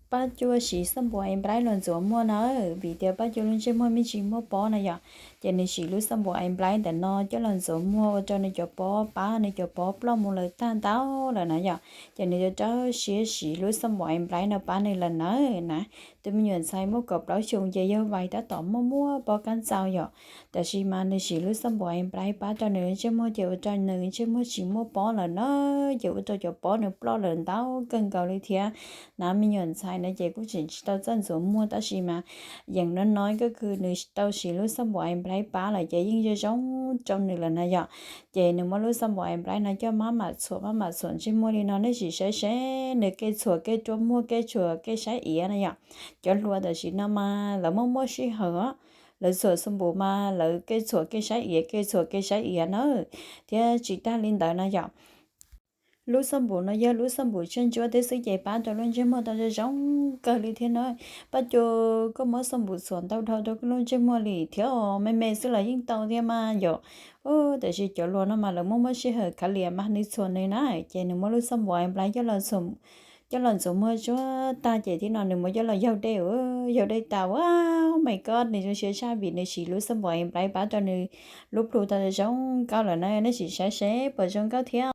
Pab Cuaj siv xab npum Eye Bright los ntxuav muag na, vim tias Pab Cuaj lub ntsej muag me ntsis muaj pob na yom. Ces nws siv lub xab npum Eye Bright ntawm no coj los ntxuav muag ua rau nws cov pob pab, nws cov pob ploj mus lawm tag ntau lawm na yom. Ces nws rau rau siab siv lub xab npum Eye Bright no pab nws lawm na. Na, tus me nyuam ntxhais muaj kaum plaub xyoos ces yog vais tab tom muaj muaj pob kab ntxaus yom. Tab sis mas nws siv lub xab npum Eye Bright pab rau nws ntsej muag ces ua rau nws ntsej muag tsis muaj pob lawm na, ces ua rau cov pob nws ploj lawm ntau kawg nkaus li thiab. Na, me nyuam ntxhais no ces kuj tseem tsis tau txawj ntxuav muag tab sis mas yeej no no koj kws nws tau siv lub xab npum Eye Bright pab lawm ces yeej zoo zoo rau nws lawm na yom. Ces nws muab lub xab npum Eye Bright no coj maj mam txhuam maj mam txhuam ntsej muag li no, nej sim saib seb nws kev txhuam kev ruaj muag kev txhuam kev saib iav na yom. Cov hluas tam sim no mas lawv muaj muaj sij hawm os, lawv txhuam xab npum mas lawv kev txhuam kev saib iav kev txhuam kev saib iav na, thiab tsis tag li ntawd na yom. Lub xab npum no yog lub xab npum tshuaj ntsuab tib xwb ces pab rau lub ntsej muag tau zoo zoo kawg li thiab na. Pab Cuaj, koj muab xab npum txhuam ntau dhau rau koj lub ntsej muag li thiab os, me me xwb los yeej tau thiab mas yom. Tab sis cov hluas no mas lawv muaj muaj sij hawm khav lias mas nws txhuam nws na, ces nws muab lub xab npum Eye Bright coj los ntxuav muag tsuag tag ces tib no nws muab coj los yaug dej, yaug dej tas ua, oh my god, nws zoo siab tshaj vim nws siv lub xab npum Eye Bright pab rau nws lub plhu tau zoo nkauj lawm na, nej sim saib seb puas zoo nkauj thiab.